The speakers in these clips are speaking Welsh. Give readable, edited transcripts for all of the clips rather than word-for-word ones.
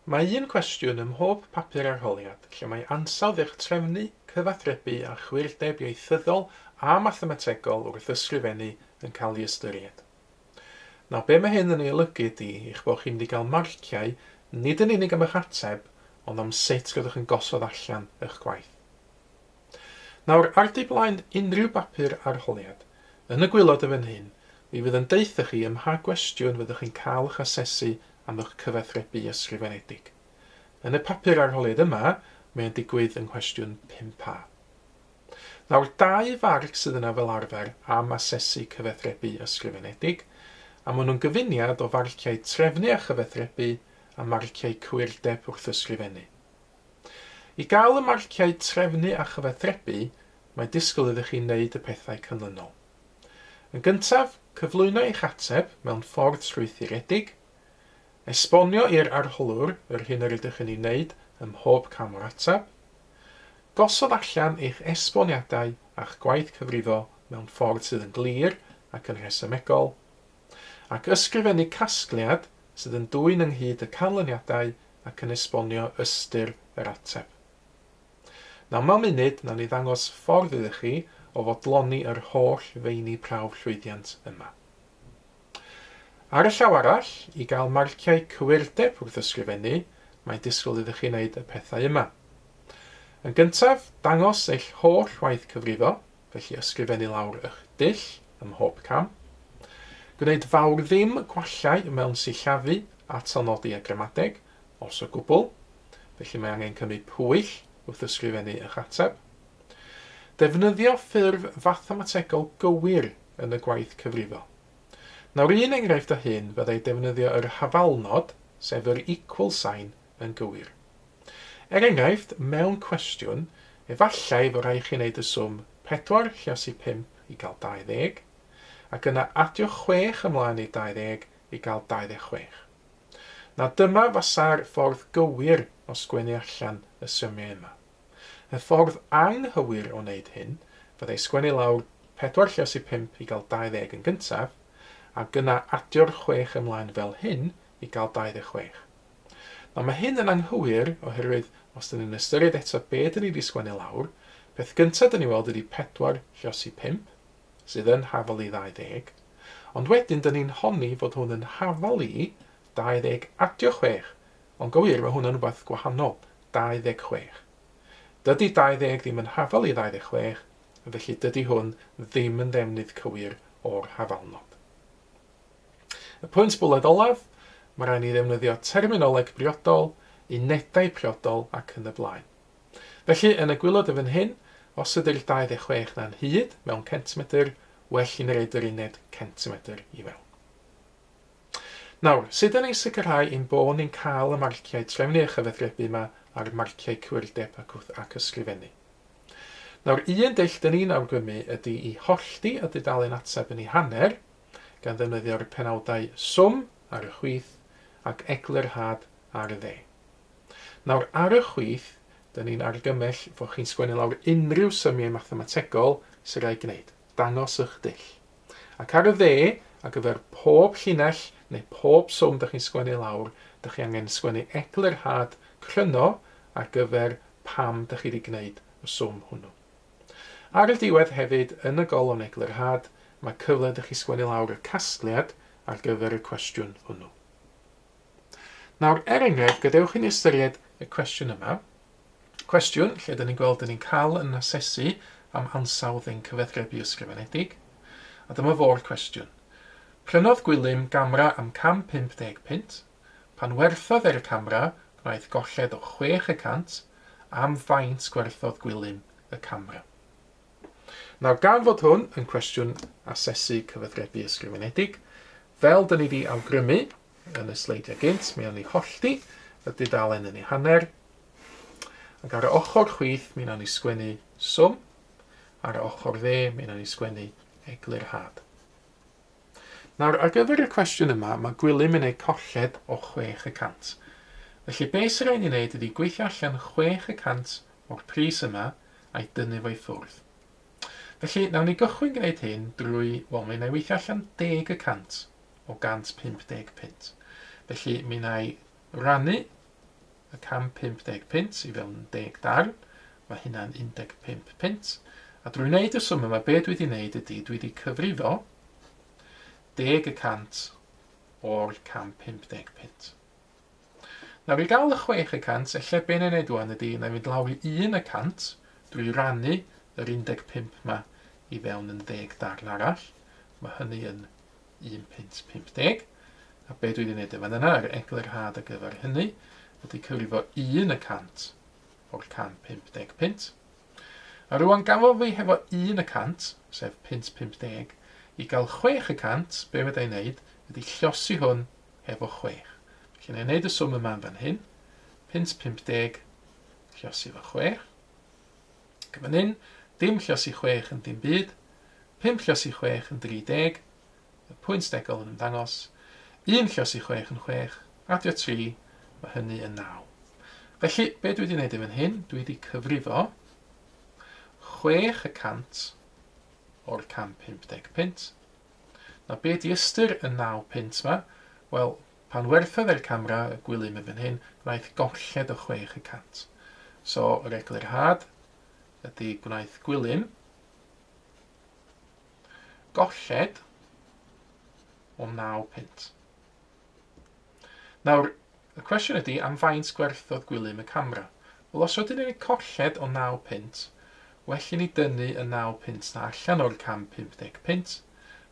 Mae un cwestiwn ym mhob papur arholiad lle mae ansawdd eich trefnu, cyfathrebu a chywirdeb ieithyddol a mathemategol wrth ysgrifennu yn cael ei ystyried. Nawr, be mae hyn yn ei olygu ydy eich bod chi'n mynd i gael marciau nid yn unig am eich ateb, ond am sut rydych yn gosod allan eich gwaith. Nawr, ar du blaen unrhyw bapur arholiad, yn y gwaelod yn fan hyn, mi fydd yn deutha chi ym mha gwestiwn fyddwch chi'n cael eich asesu am eich cyfathrebu ysgrifenedig. Yn y papur arholiad yma, mae'n digwydd yng nghwestiwn 5A. Nawr, dau farc sydd yna fel arfer am asesu cyfathrebu ysgrifenedig, a maen nhw'n gyfuniad o farciau trefnu a chyfathrebu a marciau cywirdeb wrth ysgrifennu. I gael y marciau trefnu a chyfathrebu, mae disgwyl iddo chi wneud y pethau canlynol. Yn gyntaf, cyflwyno eich ateb mewn ffordd strwythuredig, esbonio i'r arholwr yr hyn yr ydych yn ei wneud ym mhob cam o'r ateb, gosod allan eich esboniadau a'ch gwaith cyfrifo mewn ffordd sydd yn glir ac yn rhesymegol, ac ysgrifennu casgliad sydd yn dwyn ynghyd y canlyniadau ac yn esbonio ystyr yr ateb. Nawr, mewn munud, nawn ni ddangos ffordd iddo chi o fodloni yr holl feini prawf llwyddiant yma. Ar y llaw arall, i gael marciau cywirdeb wrth ysgrifennu, mae disgwyl iddo chi wneud y pethau yma. Yn gyntaf, dangos eich holl waith cyfrifo, felly ysgrifennu lawr eich dull ym mhob cam. Gwneud fawr ddim gwallau mewn sillafu, atalnodi a gramadeg, os o gwbl, felly mae angen cymryd pwyll wrth ysgrifennu eich ateb. Defnyddio ffurf fathemategol gywir yn y gwaith cyfrifo. Nawr, un enghraifft o hyn fyddai defnyddio yr hafalnod, sef yr equal sign, yn gywir. Er enghraifft, mewn cwestiwn, efallai fod rhaid chi wneud y swm 4 lluosi 5 i gael 20, ac yna adio 6 ymlaen i 20 i gael 26. Nawr, dyma fasa'r ffordd gywir o sgwennu allan y symiau yma. Y ffordd anghywir o wneud hyn fyddai sgwennu lawr 4 lluosi 5 i gael 20 yn gyntaf, ac yna adio'r 6 ymlaen fel hyn i gael 26. Nawr, mae hyn yn anghywir oherwydd os dyn ni'n ystyried eto be dyn ni wedi sgwennu lawr, peth gyntaf dyn ni weld ydy 4 lluosi 5, sydd yn hafal i 20, ond wedyn dyn ni'n honni fod hwn yn hafal i 20 adio 6, ond gywir, mae hwn yn rhywbeth gwahanol, 26. Dydy 20 ddim yn hafal i 26, felly dydy hwn ddim yn ddefnydd cywir o'r hafalnod. Y pwynt bwled olaf, mae rhaid ni ddefnyddio terminoleg briodol, unedau priodol ac yn y blaen. Felly, yn y gwaelod yn fan hyn, os ydy'r 26 na'n hyd mewn centimetr, well i ni roid yr uned centimetr i fewn. Nawr, sut ydyn ni'n sicrhau ein bod ni'n cael y marciau trefnu a chyfathrebu yma a'r marciau cywirdeb ac, ac ysgrifennu? Nawr, un dull dyn ni'n awgrymu ydy i hollti y dudalen ateb yn ei hanner, gan ddefnyddio'r penawdau swm ar y chwith ac eglurhad ar y dde. Nawr, ar y chwith, dyn ni'n argymell fod chi'n sgwennu lawr unrhyw symiau mathemategol sy'n rhaid gwneud, dangos eich dull. Ac ar y dde, ar gyfer pob llinell neu pob swm dych chi'n sgwennu lawr, dych chi angen sgwennu eglurhad cryno ar gyfer pam dych chi wedi gwneud y swm hwnnw. Ar y diwedd hefyd, yn y golofn eglurhad, mae cyfle ydych chi sgwennu lawr y casgliad ar gyfer y cwestiwn hwnnw. Nawr, er enghraifft, gadewch i ni ystyried y cwestiwn yma. Cwestiwn lle dyn ni'n gweld dyn ni'n cael yn asesu am ansawdd ein cyfathrebu ysgrifenedig. A dyma fo'r cwestiwn. Prynodd Gwilym gamera am 150 punt. Pan werthodd e'r camera, gwnaeth golled o 6%, am faint gwerthodd Gwilym y camera. Nawr, gan fod hwn yn cwestiwn asesu cyfathrebu ysgrifenedig, fel dyn ni wedi awgrymu yn y sleidiau gynt, mi awn ni hollti y dudalen yn ei hanner, ac ar y ochr chwith mi wnawn ni sgwennu swm, ar y ochr dde mi wnawn ni sgwennu eglurhad. Nawr, ar gyfer y cwestiwn yma, mae Gwilym yn ei colled o 6%. Felly, beth sy'n rhaid ni wneud ydy gweithio allan 6% o'r pris yma a'i dynnu fo i ffwrdd. Felly, nawn ni gychwyn gwneud hyn drwy, wel, mi wna i weithio allan 10% o 150 punt. Felly, mi wna i rannu y 150 punt i fewn 10 darn, mae hynna'n 15 punt. A drwy wneud y swm yma, be dwi wedi wneud ydy, dwi wedi cyfrifo 10% o'r 150 punt. Nawr i gael y 6%, ella be wna i wneud wan ydy, na i fynd lawr i 1% drwy rannu yr 15 ma i fewn yn 10 darn arall. Mae hynny yn 1 punt 50. A be dwi wedi wneud yn fan yna, yr eglurhad ar gyfer hynny, ydy cyfrifo 1% o'r 150 punt. A rwan gan fod fi hefo 1%, sef punt 50, i gael 6%, be fydda i'n wneud ydy llosi hwn hefo 6. Felly na i wneud y swm yma yn fan hyn, punt 50, llosi efo 6. Ac fan hyn, dim llosi 6 yn dim byd, 5 llosi 6 yn 30, y pwynt degol yn ymddangos, 1 llosi 6 yn 6, adio 3, mae hynny yn 9. Felly, be dwi wedi wneud yn fan hyn, dwi wedi cyfrifo 6% o'r 150 punt. Nawr, be di ystyr y 9 punt ma? Wel, pan werthodd e'r camera, y Gwilym yn fan hyn, gwnaeth golled o 6%. So, yr eglurhad ydy gwnaeth Gwilym golled o 9 punt. Nawr, y cwestiwn ydy, am faint gwerthodd Gwilym y camera? Wel, os ydyn ni'n colled o 9 punt, well i ni dynnu y 9 punt na allan o'r 150 punt.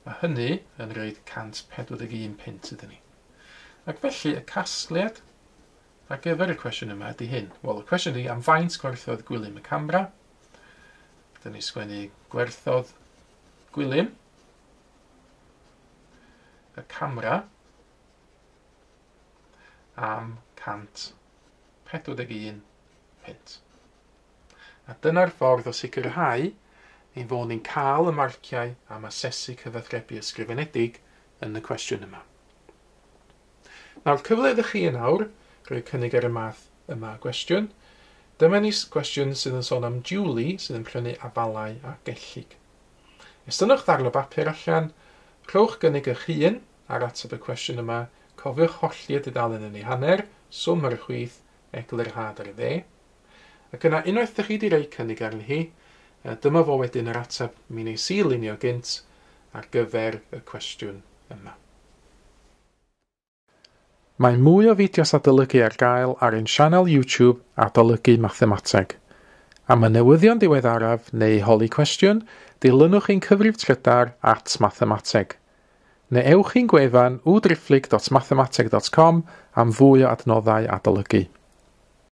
Mae hynny yn rhoi 141 punt iddyn ni. Ac felly, y casgliad ar gyfer y cwestiwn yma ydy hyn. Wel, y cwestiwn ydy, am faint gwerthodd Gwilym y camera? Dyn ni sgwennu gwerthodd Gwilym y camera am 141 punt. A dyna'r ffordd o sicrhau ein fod ni'n cael y marciau am asesu cyfathrebu ysgrifenedig yn y cwestiwn yma. Nawr, cyfle iddo chi yn awr, rhoi cynnig ar y math yma o gwestiwn. Dyma ni gwestiwn sydd yn sôn am Julie sydd yn prynu afalau a gellyg. Estynnwch ddarn o bapur allan, rhowch gynnig eich hun ar ateb y cwestiwn yma, cofiwch hollti y dudalen yn ei hanner, swm ar y chwith, eglurhad ar y dde. Ac yna, unwaith ydych chi wedi rhoi cynnig arni hi, dyma fo wedyn yr ateb mi wnes i lunio gynt ar gyfer y cwestiwn yma. Mae mwy o fideos adolygu ar gael ar ein sianel YouTube Adolygu Mathemateg. Am y newyddion diweddaraf neu holi cwestiwn, dilynwch ein cyfrif trydar @mathemateg. Neu ewch i'n gwefan www.mathemateg.com am fwy o adnoddau adolygu.